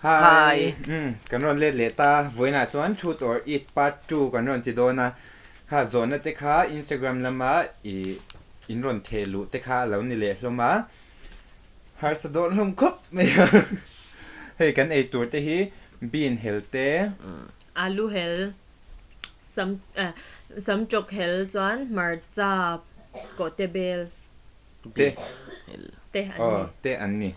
Hi. Umm kan rawn let leh ta, vawiinah chuan Truth or Eat part 2 kan rawn ti dawn a, kha zawhna te kha Instagram lama i in rawn theh luh te kha a lo ni leh hlawm a, harsa dawn hlawm khawp mai a, hei kan ei tur te hi bean hel te. Alu hel, sam eh sam chawk hel chuan hmarcha kawhte bel. Te te an ni. Aw te an ni.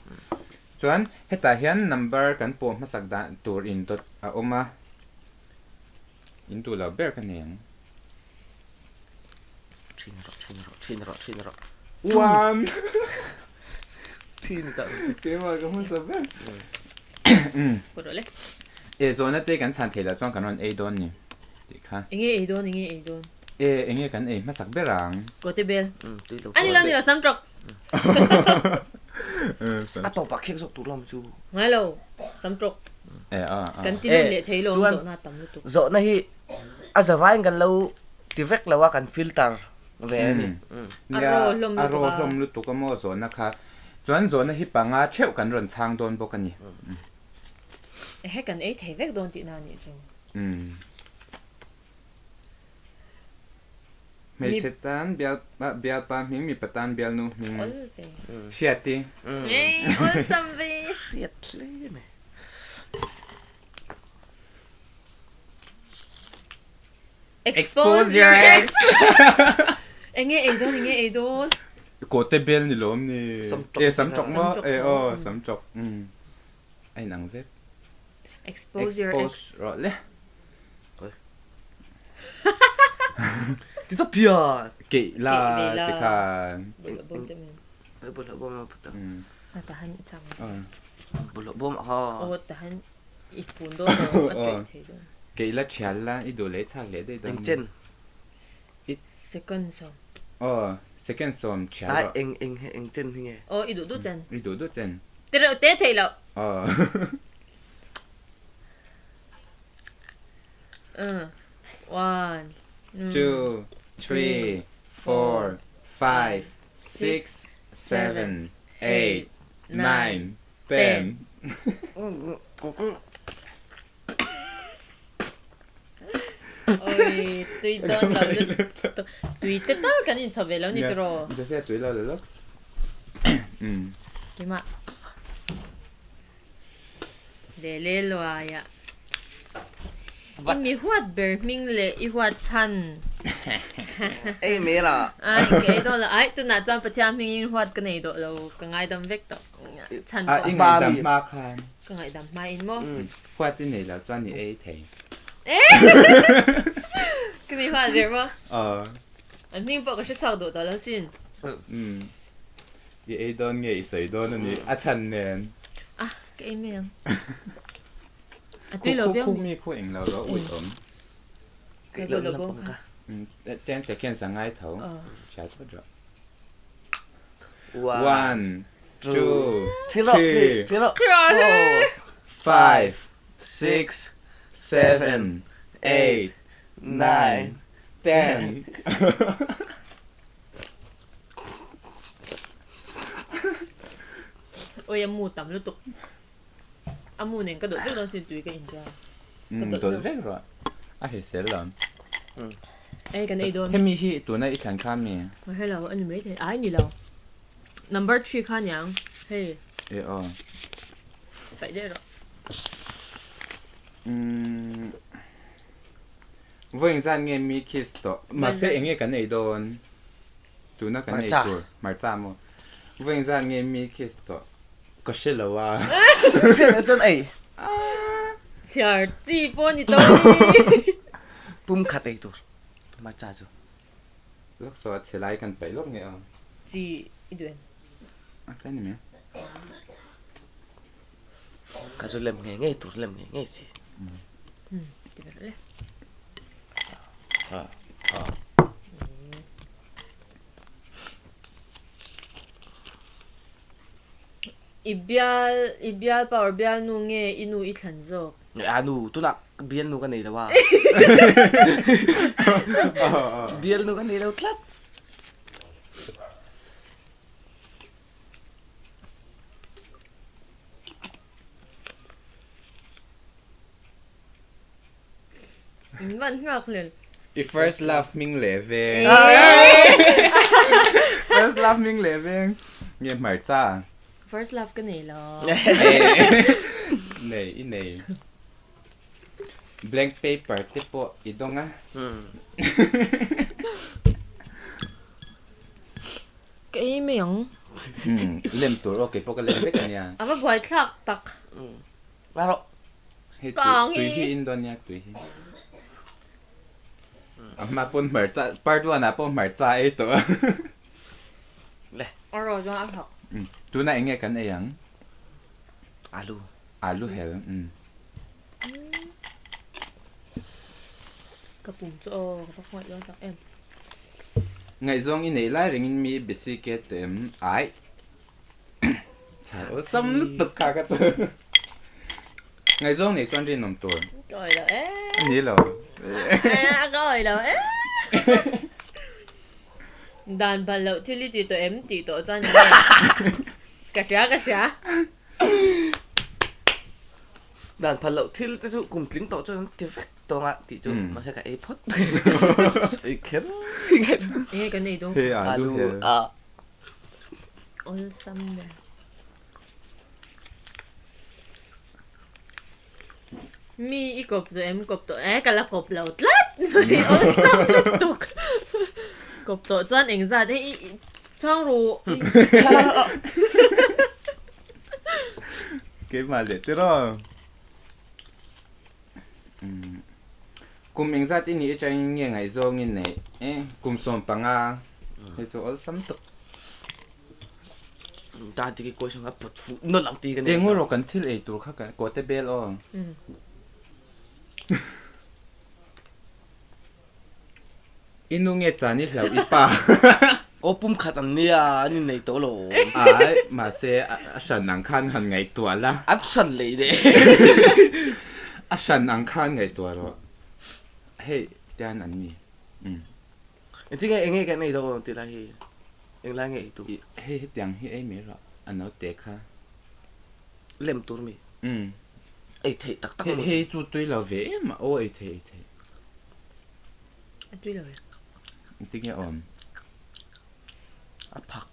Chuan hetah hian number kan pawh hmasak dan tur in dawt a awm a, in duh loh ber ka nei ang. Thin rawh, thin rawh, thin rawh, thin rawh. One. Thin ta. Keimah ka hmasa ber. E zawhna te kan chhan theih loh chuan kan rawn ei dawn ni tih kha. Enge ei dawn, enge ei dawn. E enge kan ei hmasak ber ang. Kawte bel. A ni lo, ni lo, sam tawk. A tawpah khek zawk tur lawm chu. Ngai lo, sam tawk. E a a. Kan ti nawn leh thei lo ang zawhna tam lutuk. Zawhna hi a zavaiin kan lo ti vek lo a, kan filter ve a ni. A raw hlawm lutuk a. A raw hlawm lutuk a maw zawhna kha. Chuan zawhna hi panga theuh kan rawn chhang dawn bawk a ni. Ehe kan ei thei vek dawn tihna a nih chu. Hmeichhe tan bial bialpa hming mipa tan bialnu hming hriati. Awlsam ve. Hriat hle mai. Expose your ex. Enge ei dawn enge ei dawn. Kawte bel ni lawm ni. E sam chawk maw e aw sam chawk. A inang vek. Expose your ex. Expose rawh le. Ti ta pian. Keih la ti khan. Bawlhhlawh bawm a put a. A tahan i chang. Bawlhhlawh bawm ha. Aw tahan i fun dawn lo a ṭeh thei dawn. Keih la ṭhial la i duh leh i chak leh daih dawn. Eng chen. Second sawm. Aw second sawm ṭhial rawh. Eng eng eng chen hi nge. Aw i duh duh chen. I duh duh chen. Ti reuh te theih loh. Aw. One, two, three, four, five, six, seven, eight, nine, ten. Oi, tui dawn lo lutuk. Tui te tal kan inchho ve lo ni tiraw? Jose tui lo le lawks. Keimah. Le le luaia. I mi huat ber hming leh i huat chhan. Ei mai la. Ai ka ei dawn lo. Ai tunah chuan Pathian hmingin huat ka nei dawh lo. Ka ngaidam vek tawh. Chhan pawh. I ngaihdam hma khan. Ka ngaihdam hma in maw? Huat i nei lo chuan i ei thei. Ka mi huat ber maw? Aw. An hming pawh ka hre chhuak duh tawh lo sin. I ei dawn nge i sawi dawn a ni a chhan nen. A ka ei mai ang. A tui lo viau mi. Khu mi khu eng lo ro ui awm. Ka duh lo bawk kha. 10 seconds a ngai tho. Hriat phawt rawh. One, two, three, four, five, six, seven, eight, nine, ten. Oi a mu tam lutuk. A mu nen ka dawlh vek dawn sin tui ka in chuan. Ka dawlh vek rawh. A hrisel lo. Ei kan ei dawn. Hemi hi tuna i thlan kha mi? Hello a ni maithei. Ai ni lo. Number 3 kha niang. Hei. E aw. Paih daih rawh. Umm. Vawiin zan nge mi kiss tawh? Mahse eng nge kan ei dawn? Tuna kan ei tur hmarcha maw? Vawiin zan nge mi kiss tawh? Ka hre lo a. Hre lo chuan ei. Chhiar chi pawh ni tawh ni. Pum khat ei tur hmarcha chu. Lawk saw a chhe lai kan paih lawk nge aw. Chi i duh em? A tlai ni mai. Ka chu lem ngei ngei tur lem ngei ngei chi. Ti ber le. Ha ha. I bial i bial power bial nu nge i nu i thlan zawk? A nu tunah bial nu ka nei lo a. Bial nu ka nei lo tlat. Min van nghak hlel. I first love hming leh veng. First love hming leh veng. Nge hmarcha? First love ka nei lo. Nei, i nei. Blank paper te pawh i dawng a. Ka ei mai ang. Lem tur aw, keipawh ka lem vek a nia. A va buaithlak tak. Va rawh. Hei tui hi in dawn nia tui hi. A hma pawn hmarcha part one ah pawh hmarcha ei tawh a. Le. A raw chuan a thak. Tunah eng nge kan ei ang? Alu. Alu hel. Ka pum chu aw ka va khawngaih dawn tak em. Ngaihzawng i neih lai rengin mi bisi ke tawh em? Ai. Chhau sam lutuk kha ka chu. Ngaihzawng nei chuan rinawm tur. Ka awih lo e. A ni lo. Ka awih lo e. Dan bal loh thil i ti tawh em tih tawh chuan enge? Ka hria ka hria. Dan phal loh thil te chu kum tling tawh chuan an ti vek tawng a tih chu mahse ka ei phawt mai. Sawi kher ngai lo. Enge kan ei dawn? Hei alu hel. Awlsam ber. Mi i kawp tawh em? Kawp tawh e, ka la kawp lo tlat mai awlsam lutuk. Kawp tawh chuan engzat hei i chhang ru. Keimah leh tiraw. Kum engzat i nih atangin nge ngaihzawng i neih? Kum 15 hei chu awlsam tuk. Ta ti ki question a put fu no lang ti ka nei. Eng rawh kan thil ei tur kha ka kawte bel aw. I nu nge chan i hlauh i pa. Aw pum khat an nia an innei tawh lo. Ai mahse a hran ang khan han ngaihtuah la. An hran lei deh. A hran ang khan ngaihtuah rawh. Hei tian an ni. Engtin nge enge kan ei dawn tih lai hi englai nge ei tur? Hei hetiang hi ei mai rawh a naute kha. Lem tur mi? Umm. Ei theih tak tak maw? Hei chu tui lo ve em a, aw ei theih ei theih. A tui lo ve. Engtin nge awm? A phak.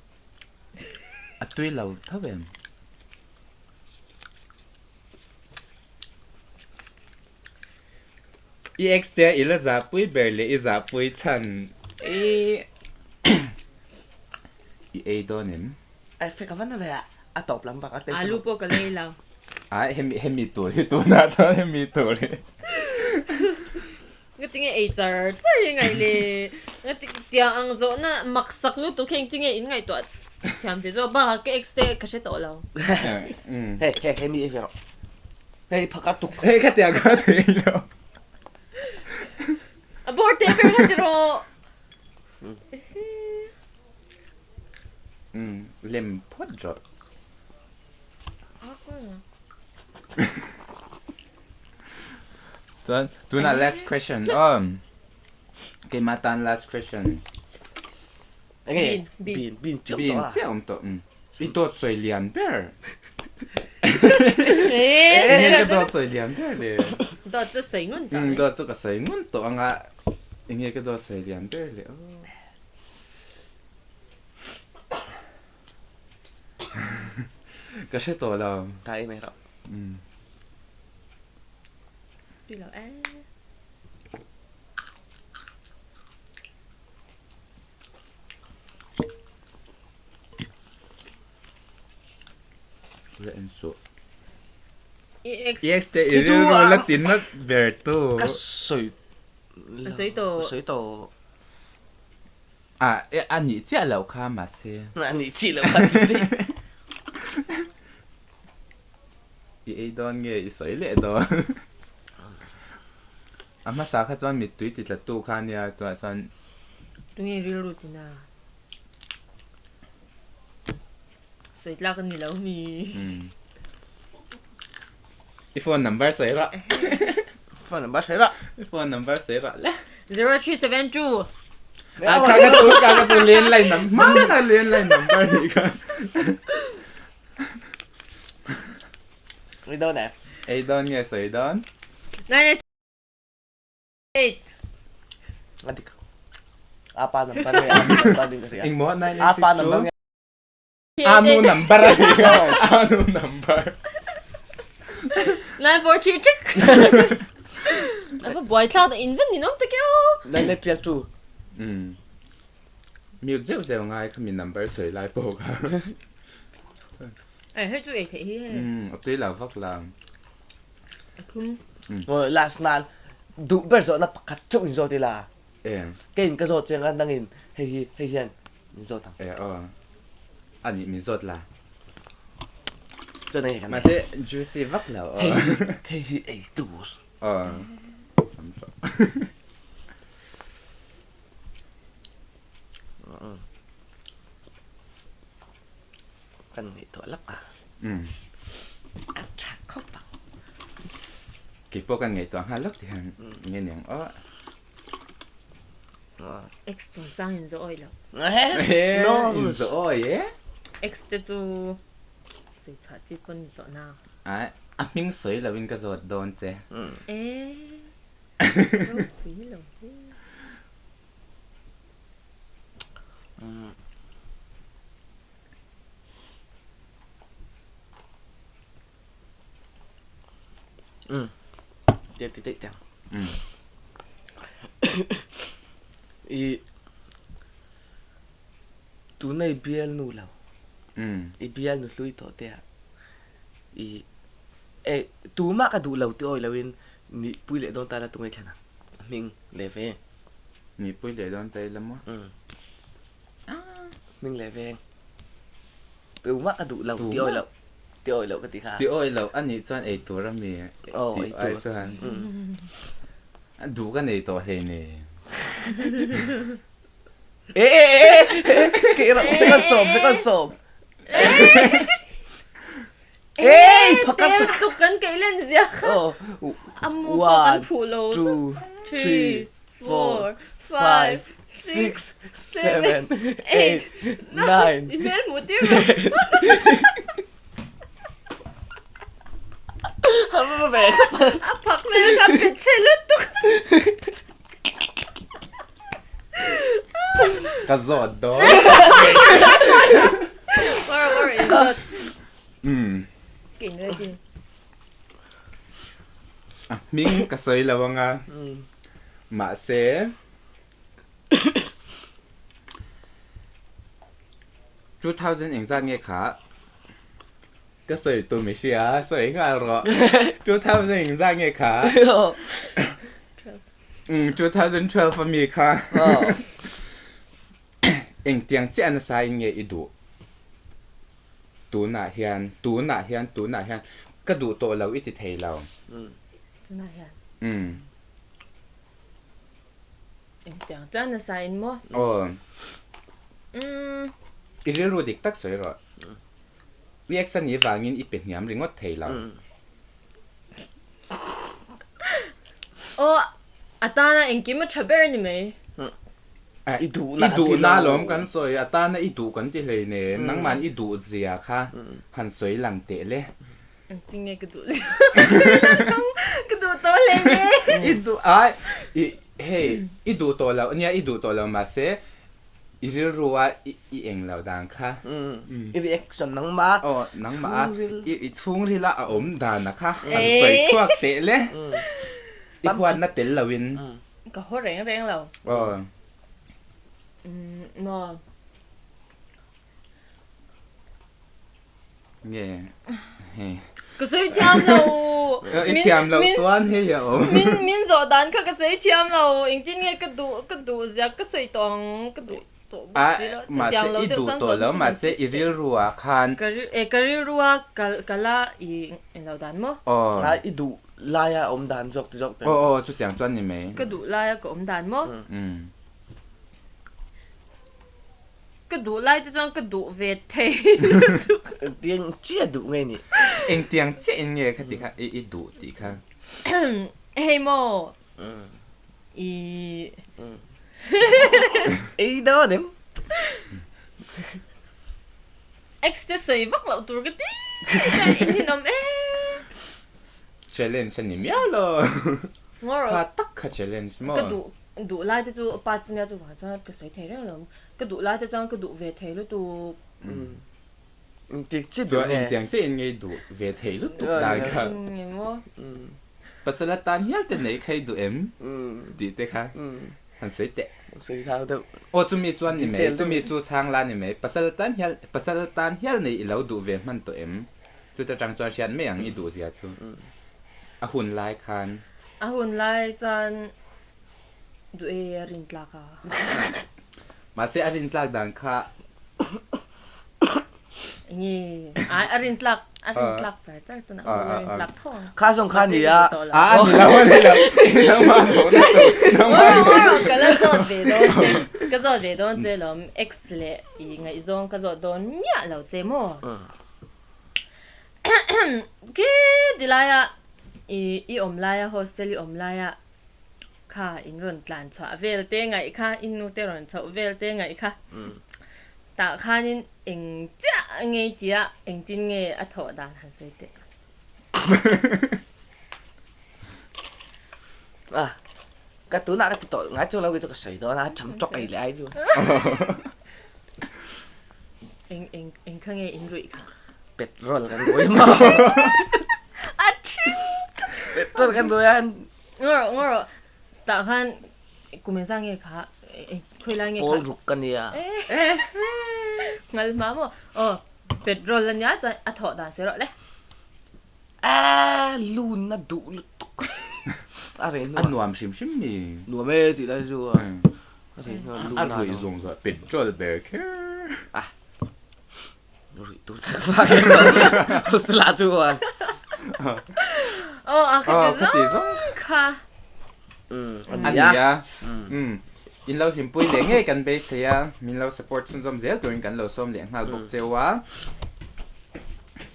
A tui lo tho em? I ex te i la zahpui ber leh i zahpui chhan i i ei dawn em? Ai fek a va na ve a, a tawp lam vang a taste Alu pawh ka lei lo. Ai hemi hemi tur hi tunah chuan hemi tur hi. Nga tinge ei char char hi ngaih le? Nga ti tiang ang zawhna mak sak lutuk hi engtinge in ngaihtuah thiam thei zawk bakah ka ex te ka hre tawh lo. Hei hei hemi ei ve rawh. Hei phakar tuk. Hei kha tiang kha thei lo. A bawr teh ber kha ti rawh. Lem phawt rawh. Chuan tunah last question aw. Keimah tan last question. Enge? Bean. Bean chiah awm tawh a. Bean chiah awm tawh. I dawt sawi lian ber. Enge ka dawt sawi lian ber le? Dawt chu sawi ngun tawh. Dawt chu ka sawi ngun tawh anga enge ka dawt sawi lian ber le aw. Ka hre tawh lo. Ka ei mai rawh. Tui lo e. La en suh. EX te i rilru la ti nat ber tu. Ka sawi Ka sawi tawh. Ka sawi tawh. A a nih chiah loh kha mahse. A nih chiah loh kha ti daih. I ei dawn nge i sawi leh dawn. A hmasa kha chuan mittui ti tla tu kha ania tunah chuan. Tunge rilru ti na? Sawi tlak a ni lo mi. I phone number sawi rah. Phone number sawi rah. I phone number sawi rah le. 0372. A kha ka chu kha ka chu landline number hmana landline number nih kha. Ei dawn e. Ei dawn nge sawi dawn? 9. 8. A dik. Apa number nge anu number in ka hria. Engmaw Apa number 9862? nge. Anu number a ni. Anu number. 943 trick. A va buai thlak ta invent ni nawm tak e aw. 9832. Umm. Mute zeuh zeuh ngai kha mi number sawi lai pawh kha. Ei hei chu ei theih hi hei. Umm a tui lo vak la. A thum. Maw last nan duh ber zawhna pakhat chauh in zawt ila. E. Keiin ka zawt chiang a nangin hei hi hei hian min zawt ang. E aw. A nih min zawt la. Chuan enge kan Mahse juicy vak lo aw. Hei hi hei hi ei tur. Aw. Sam tawh. Kan ngaihtuah lak a. Umm. A tha khawp ang. Kei pawh kan ngaihtuah nghal lawk ti hian nge niang aw. Ex chungchang in zawh awih lo. No in zawh awih e. Ex te chu sawi chhuah chi pawn ni tawh na. A a hming sawi lo in ka zawt dawn che. E ropui lo hle. Umm ti ti daih teh ang. I tuna i bialnu lo i bialnu hlui tawh te ah i eh tumah ka duh lo tih awih loin nihpui leh dawn ta la tunge thlen ang a hming leh ve. Nihpui leh dawn ta ila maw? Umm. Hming leh veng. Tumah ka duh lo ti awih loh. Ti awih loh ka ti kha. Ti awih loh a nih chuan ei tur a mi. Aw ei tur. Chuan duh ka nei tawh hlei nei. E e e e ke second sawm second sawm. Ei tel tuk kan keih len zia kha. A mu pawh kan phuh lo. 1 2 3 4 4 5 6 6 7 8 9 I hmel hmuh tir rawh. A phak hmel kha pe chhe lutuk. Ka zawt dawn. War war in zawt. Umm. Ka in ready. A hming ka sawi lo anga mahse 2000 engzat nge kha ka sawi tum i hria sawi nghal rawh 2000 engzat nge kha umm 2012 ami kha engtiang chiah nasa in nge i duh. Tunah hian, tunah hian, tunah hian ka duh tawh lo i ti thei lo. Tunah hian. Umm. Engtiang chuan nasa in maw? Aw. Umm. I rilru dik tak sawi rawh. I ex a nih vangin i pe hniam ringawt thei lo. Aw, a tana engkim a tha ber a ni mai. I duh na I duh na alawm kan sawi, a tana i duh kan ti hlei nen, nangman i duh zia kha han sawi lang teh le. Engtin nge ka duh zia ka duh tawh hlei ne. I duh a, i hei i duh tawh lo nia i duh tawh lo mahse I rilru a i eng lo dan kha. I reaction nangmah. Aw nangmah a i chhungril a a awm dan a kha han sawi chhuak teh le. I huatna tel lo in. Ka haw reng reng lo. Aw. Maw. Nge hei. Ka sawi thiam lo. I thiam loh chuan hei a awm. Min min zawh dan kha ka sawi thiam lo. Engtin nge ka duh ka duh zia ka sawi tawh ang ka duh tawh bawk si lo. Mahse i duh tawh lo mahse i rilru ah khan. Ka e ka rilru a ka ka la i eng lo dan maw? Aw. Lai i duh laia awm dan zawk ti zawk peng. Aw aw chutiang chuan ni mai. Ka duh laia ka awm dan maw? Umm. Ka duh lai te chuan ka duh ve thei lutuk. Engtiang chiah duh nge nih? Engtiang chiah in nge kha ti kha i duh tih kha? Hei maw i. Ei dawn em? Ex te sawi vak loh tur ka ti chuan in ninawm em. Challenge a ni miau lo. Kha tak kha challenge maw? Ka duh duh lai te chu pass ania chuvang chuan ka sawi thei reng lo. Ka duh lai te chuan ka duh ve thei lutuk. Engtiang chiah duh Chuan nge? engtiang chiah in ngei duh ve thei lutuk dan kha. Engemaw. Pasal atan hial te nei kha i duh em? Tih te kha han sawi teh. Sawi thau deuh. Aw chumi chuan ni mai, Detail deuh. chumi chu chhang la ni mai. Pasal tan hial pasal tan hial nei i lo duh ve hman tawh em? Chuta tang chuan hriat mai ang i duh zia chu. A hun lai khan. A hun lai chuan duh e a rin tlak a. Mahse a rin tlak dan kha. Enge ai a rin tlak a rin tlak char char chuan a hun a rin tlak tho ang. Kha zawng kha ni a. A ni lo a ni lo. Nangmah zawh na tur nangmah zawh na. Ka la zawt ve dawn che ka zawt ve dawn che lawm ex leh i ngaihzawng ka zawt dawn miah lo che maw. Khi ti laia i i awm laia hostel i awm laia kha in rawn tlan chhuah vel te ngaih kha i nu te rawn chhoh vel te ngaih kha tah khanin eng chiah ngei tia engtin nge a thawh dan han sawi teh. A ka tunah ka ti tawh ngai chuang lo kei chu ka sawi dawn a cham tawk ei leh ai chu. Eng eng eng kha nge in ruih kha? Petrol kan rui maw? A thin! Petrol kan rui a. Ngaw rawh ngaw rawh tah khan kum engzah nge kha khawi lai nge kha? Pawl ruk ka nia. Ngal hma maw? Aw petrol a nia chuan a thawh dan sawi rawh le. A lun a duh lutuk a rei hnuah. A nuam hrim hrim ni. Nuam e tih lai chu a rei hnuah lun a ruih zawng zawh petrol ber kher. A ruih tur tak vak em lo hostel ah chuan. Aw a khati zawng kha. A nia. In lo hlimpui leh ngei kan beisei a, min lo support chhunzawm zel turin kan lo sawm leh nghal bawk cheu a.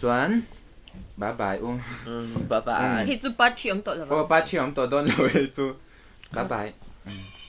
Chuan bye bye u. Bye bye. Hei chu part thi awm tawh lo ang. Aw part thi awm tawh dawn lo hei chu. Bye bye.